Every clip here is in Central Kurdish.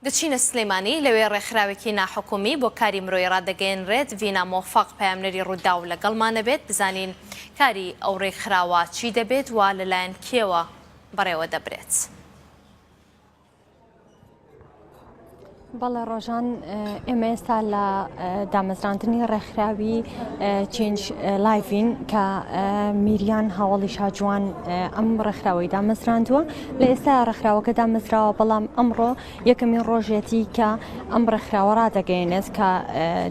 دەچینە سلێمانی، لەوێ ڕێکخراوێکی ناحکومی بۆ کاری مرۆیی ڕادەگەیەنرێت، ڤینا مۆفەق پەیامنێری ڕووداو لەگەڵمان ئەبێت، بزانین کاری ئەو ڕێکخراوە چی دەبێت و لەلایەن کێوە بەڕێوەدەبرێت. بەڵێ ڕۆژان ئێمە ئێستا لە دامەزراندنی ڕێکخراوی Change Life ین کە میریان هاوڵی شاجوان ئەم ڕێکخراوەی دامەزراندووە لە ئێستا ڕێکخراوەکە دامەزراوە بەڵام ئەمڕۆ یەکەمین ڕۆژێتی کە ئەم ڕێکخراوە ڕادەگەیەنێت کە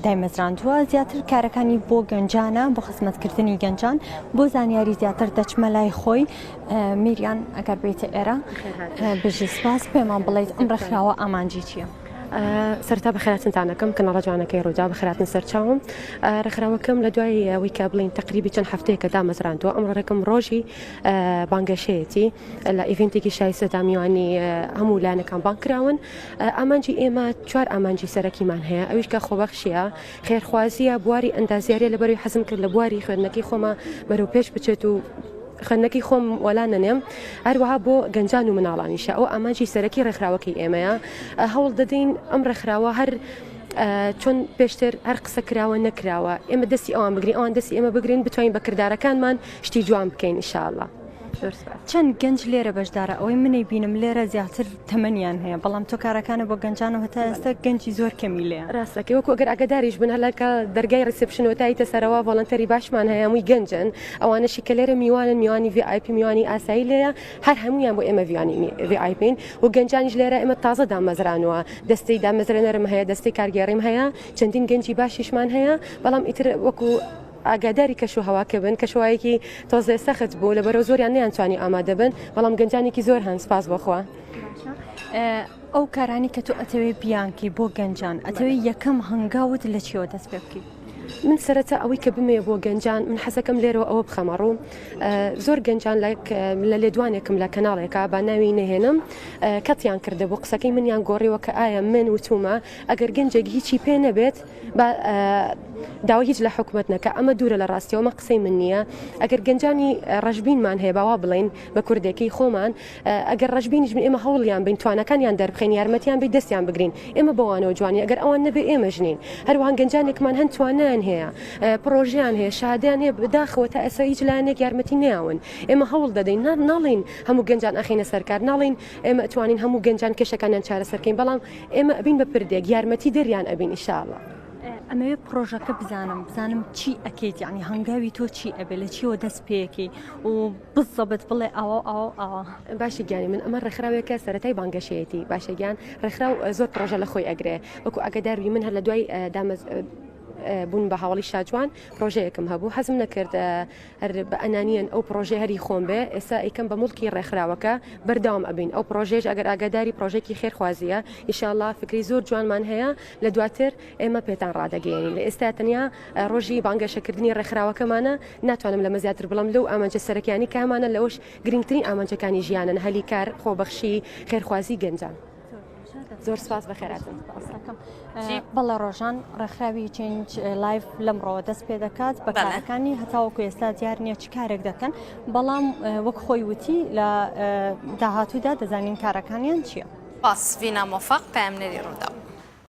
دایمەزراندووە زیاتر کارەکانی بۆ گەنجانە بۆ خزمەتکردنی گەنجان بۆ زانیاری زیاتر دەچمە لای خۆی میریان ئەگەر بێیتە ئێرە بژی سپاس پێمان بڵیت ئەم ڕێکخراوە ئامانجی چییە؟ سەرتا بەخێراتنتان ئەکەم کەناڵە جوانەکەی ڕوودا بەخێراتن سەرچاوم ڕێکخراوەکەم لە دوای ئەوەی کە بڵین تقریبی چەند هەفتەیەکە دامەزراندووە ئەمڕۆ ڕێکم ڕۆژی بانگەشەیەتی لە event ێکی شایستەدا میوانی هەموو لایەنەکان بانگ کراون ئامانجی ئێمە چوار ئامانجی سەرەکیمان هەیە ئەویش کە خۆبەخشیە خێرخوازیە بواری ئەندازیاریە لەبەروی حەزم کرد لە بواری خوێندنەکەی خۆمە بەرەو پێش بچێت و خوێندنەکەی خۆم وەلا نەنێم هەروەها بۆ گەنجان و مناڵانیشە ئەو ئامانجی سەرەکی ڕێکخراوەکەی ئێمەیە هەوڵ دەدەین ئەم ڕێکخراوە هەر چۆن پێشتر هەر قسە کراوە نەکراوە ئێمە دەستی ئەوان بگرین ئەوان دەستی ئێمە بگرین بتوانین بە کردارەکانمان شتی جوان بکەین ئیشاءاللە. چەند گەنج لێرە بەشدارە ئەوەی منی بینم لێرە زیاتر تەمەنیان هەیە بەڵام تۆ کارەکانە بۆ گەنجان و هەتا ئێستا گەنجی زۆر کەمی لێیە. ڕاستەکەی وەکو ئەگەر ئاگاداریش بن هەر لە دەرگای reception ەوە تایتە سەرەوە volunteer ی باشمان هەیە هەمووی گەنجن ئەوانەشی کە لێرە میوانن میوانی VIP میوانی ئاسایی لێیە هەر هەموویان بۆ ئێمە میوانی VIP ین و گەنجانیش لێرە ئێمە تازە دامەزرانوە دەستەی دامەزرێنەرم هەیە دەستەی کارگێڕیم هەیە چەندین گەنجی باشیشمان هەیە بەڵام ئیتر وەکو ئاگاداری کەش و هەواکە بن کەشوهەوایەکی تۆزێ سەخت بوو لەبەرەوە زۆریان نەیانتوانی ئامادە بن بەڵام گەنجانێکی زۆر هەن سپاس بۆ خوا. ئەو کارانی کە تۆ ئەتەوێ بیانکەی بۆ گەنجان ئەتەوێ یەکەم هەنگاوت لە چیەوە دەست پێ بکەی؟ من سەرەتا ئەوەی کە بمەوێ بۆ گەنجان من حەزەکەم لێرەوە ئەوە بخەمە ڕوو زۆر گەنجان لە لێدوانێکم لە کەناڵێکا با ناوی نەهێنم کەتیان کردبوو قسەکەی منیان گۆڕیوە کە ئایا من وتومە ئەگەر گەنجێک هیچی پێ نەبێت با داوای هیچ لە حکومەت نەکا ئەمە دوورە لە ڕاستیەوە ئەمە قسەی من نییە ئەگەر گەنجانی ڕەشبینمان هەیە باوا بڵین بە کوردێکی خۆمان ئەگەر ڕەشبینیش بن ئێمە هەوڵیان بین توانەکانیان دەربخەین یارمەتیان بی دەستیان بگرین ئێمە بەوانەوە جوانی ئەگەر ئەوان نەبێ ئێمە ژنین هەروەها گەنجانێکمان هەن توانیان هەیە پرۆژیان هەیە شادیان هەیە بەداخەوە تا ئێستا هیچ لایەنێک یارمەتی نیاون ئێمە هەوڵ دەدەین ناڵین هەموو گەنجان ئەخینە سەرکار ناڵین ئێمە ئەتوانین هەموو گەنجان کێشەکانیان چارەسەرکەین بەڵام ئێمە ئەبین بە پردێک یارمەتی دەریان ئەبین ئیشاڵا. ئەمەوێ پڕۆژەکە بزانم بزانم چی ئەکەیت یعنی هەنگاوی تۆ چی ئەبێ لە چیەوە دەست پێەکەی و بزەبت بڵێ ئاوا ئاوا ئاوا. باشە گیانی من ئەمە ڕێکخراوێکە سەرەتای بانگەشەیەتی باشە گیان ڕێکخراو زۆر پڕۆژە لە خۆی ئەگرێ وەکو ئاگادار بی من هەر لە دوای دامەز بوون بە هاوڵی شاجوان پرۆژەیەکم هەبوو حەزم نەکرد هەر بە ئەنانیەن ئەو پڕۆژەیە هەر هی خۆم بێ ئێستا ئەیکەم بە موڵکی ڕێکخراوەکە بەردەوام ئەبین ئەو پڕۆژەیەش ئەگەر ئاگاداری پڕۆژەیەکی خێرخوازیە ئیشاڵا فکری زۆر جوانمان هەیە لە دواتر ئێمە پێتان ڕادەگەیەنین لە ئێستا تەنیا ڕۆژی بانگەشەکردنی ڕێکخراوەکەمانە ناتوانم لەمە زیاتر بڵێم لەو ئامانجە سەرەکیانی کە هەمانە لەوەش گرنگترین ئامانجەکانی ژیانن هەلی کار خۆبەخشی خێرخوازی گەنجان. زۆر سپاس بەخێراتن. بەڵێ ڕۆژان ڕێکخراوی Change Life لەمڕۆوە دەست پێ دەکات بە کارەکانی هەتاوەکو ئێستا دیار نییە چ کارێک دەکەن بەڵام وەک خۆی وتی لە داهاتوودا دەزانین کارەکانیان چییە. سپاس ڤینا مۆفەق پەیامنێری ڕووداو.